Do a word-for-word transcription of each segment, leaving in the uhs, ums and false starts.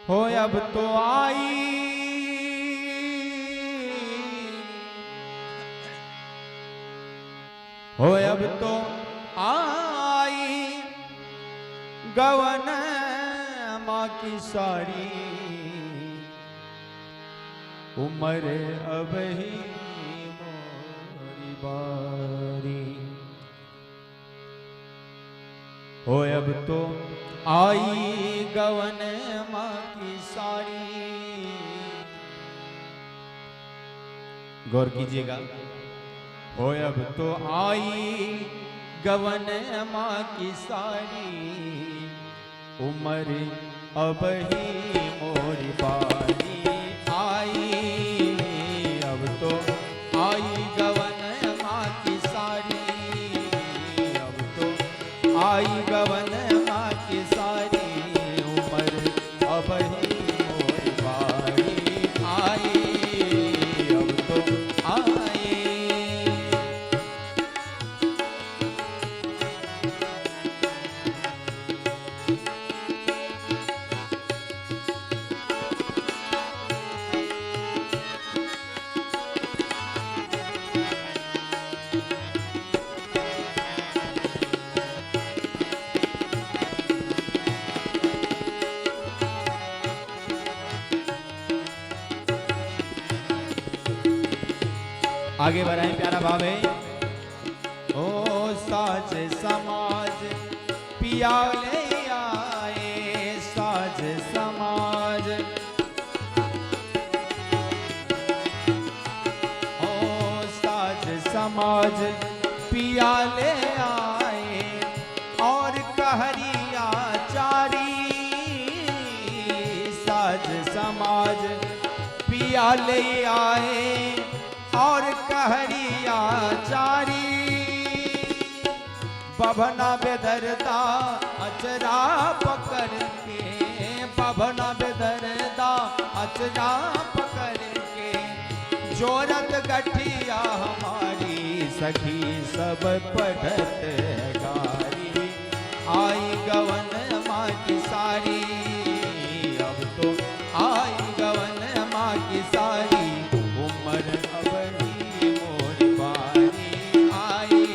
हो अब तो आई, हो अब तो आई गवनमा की सारी, उमर अबही मोरी बारी। हो अब तो आई गवनमा की सारी। गौर कीजिएगा, हो अब तो आई गवनमा की सारी, उमर अबही मोरी बारी आई। अब तो आई गवनमा की सारी, अब तो आई गवनमा की सारी, उमर अबही मोरी बारी आई। अब तो आई। आगे बढ़ाएं, प्यारा भाव है। ओ साज समाज पिया ले आए, साज समाज। ओ साज समाज पिया ले आए, और कहरिया चारी। साज समाज पिया ले आए, और कहरिया चारी। बभना बेदर्दा अचरा पकड़ के, बभना बेदर्दा अचरा पकड़ के, जोरत गठिया हमारी सखी सब पढ़त गारी। आई गवनमा की सारी, अब तो आई गवनमा की सारी, उमर अबही मोरी बारी आई,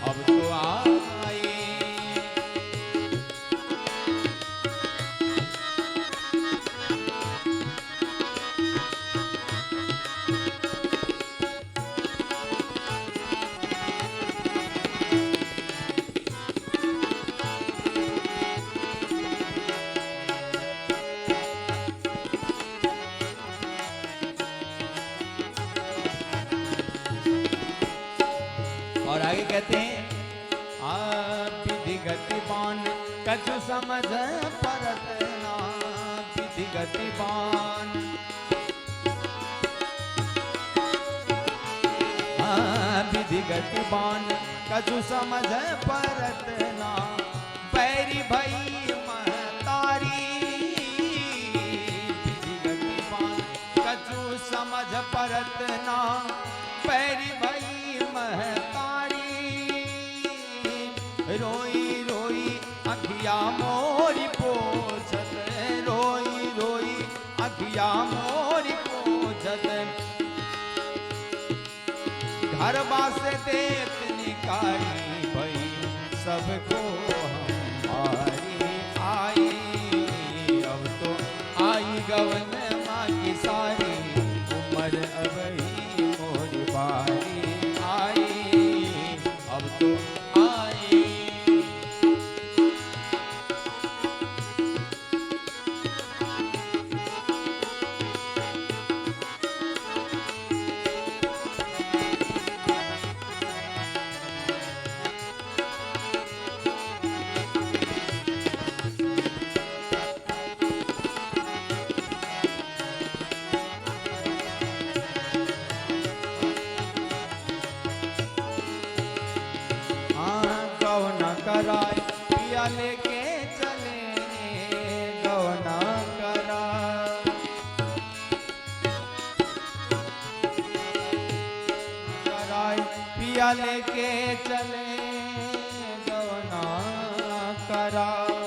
अब तो आई। और आगे कहते हैं, आ विधि गति बान कछु समझ परत ना, विधि गति बान। आ विधि गति बान कछु समझ परत ना, बैरी भई महतारी। विधि गति बान कछु समझ परत ना, बैरी भई महतारी। रोई रोई अखिया मोरी पोछत, रोई रोई अखिया मोरी पोछत। घरवा से देत निकाली भई सबको हम मारी आई। अब तो आई गवनमा की सारी, उमर अबही मोरी बारी आई। अब तो आई। हाँ, गवना कराए पिया लेके चले, गवना कराए। कराए पिया लेके चले, गवना कराए।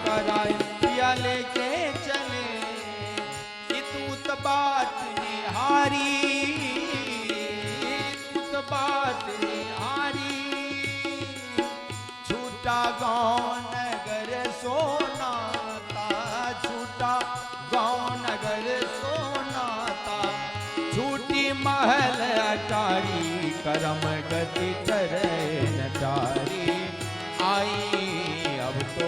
कराए पिया लेके चले। कि तूत बाट निहारी, तूत बाट निहारी। छूटा गाँव नगर सोनाता, छूटा गाँव नगर सोनाता। छूटी महल अटारी, करम गति टरे न टारी। आई अब तो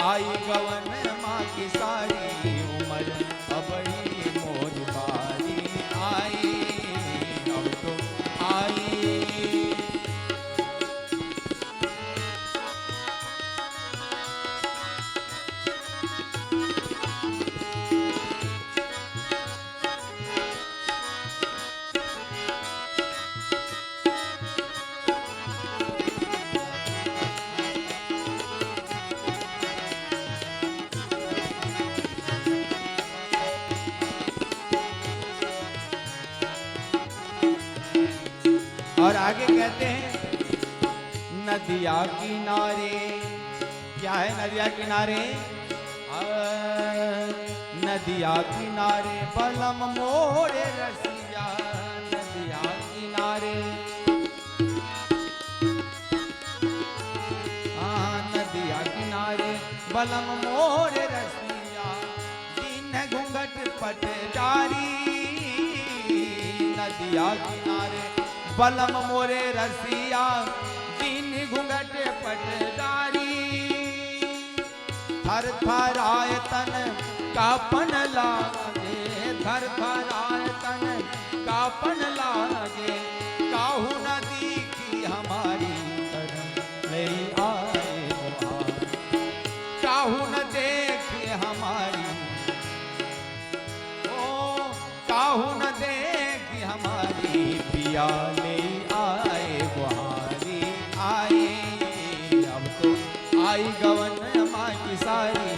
आई गवन मा की सारी, उमर अबही मोर बारी। आई अब तो आई। और आगे कहते हैं, नदिया किनारे, क्या है नदिया किनारे? आ, नदिया किनारे बलम मोरे रसिया, नदिया किनारे, आ, नदिया किनारे बलम मोरे रसिया, दीन्ह घूंघट पट डारी। नदिया किनारे बलम मोरे रसिया, दीन्ह घूंघट पट डारी। थरथराए तन काँपन लागे, थरथराए तन काँपन लागे। काहू न देखी हमारी तरफ ले आए मोहारी, काहू न देखी हमारी, ओ, काहू न देखी हमारी, पिया ले आए मोहारी। आई अब तो आई गवन मा की सारी।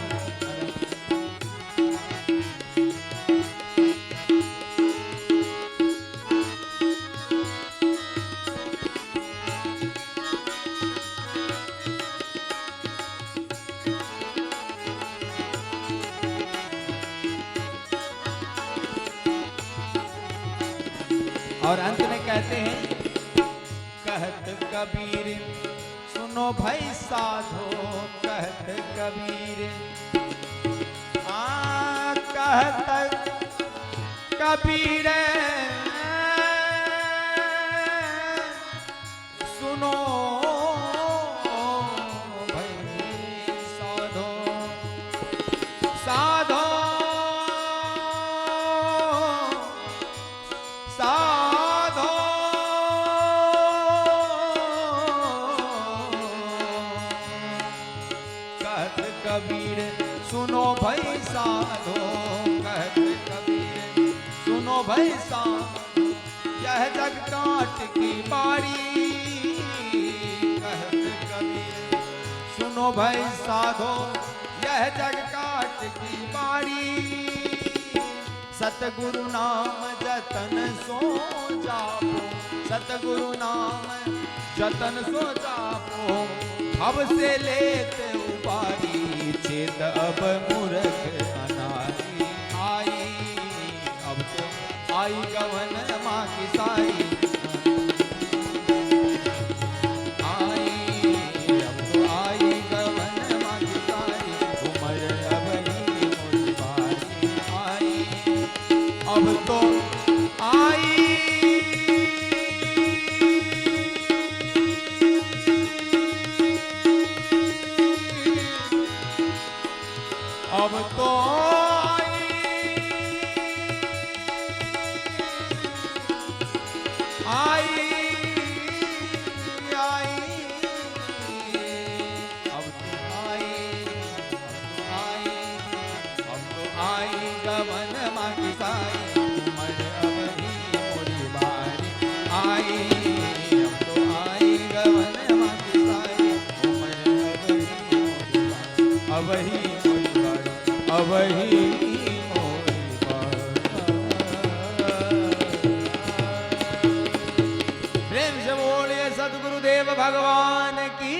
और अंत में कहते हैं, कहत कबीर सुनो भाई साधो, कहत कबीर, आ, कहत कबीर सुनो भाई साधो, साधो, साधो। कहत कबीर सुनो भाई साधो, कहत कबीर सुनो भाई साधो, यह जग काँट की बारी। कहत कबीर सुनो भाई साधो, यह जग काँट की बारी। सतगुरु नाम जतन सो जापो, सतगुरु नाम जतन सो जापो। भव से लेत उबारी, चेत अब मूरख अनारी। आई अब तो आई गवन मा की सारी। आई अब तो आई गवन मा की सारी, उमर अबही मोरी बारी। आई अब तो आई। अब तो आई, आई, आई, अब तो आई, अब तो आई, अब तो आई गवन मा की सारी, उमर अबही मोरी बारी। आई, अब तो आई गवन मा की सारी, उमर अबही मोरी बारी। अबही मोरी बारी, अबही मोरी बारी। प्रेम से बोलिए सतगुरुदेव भगवान की।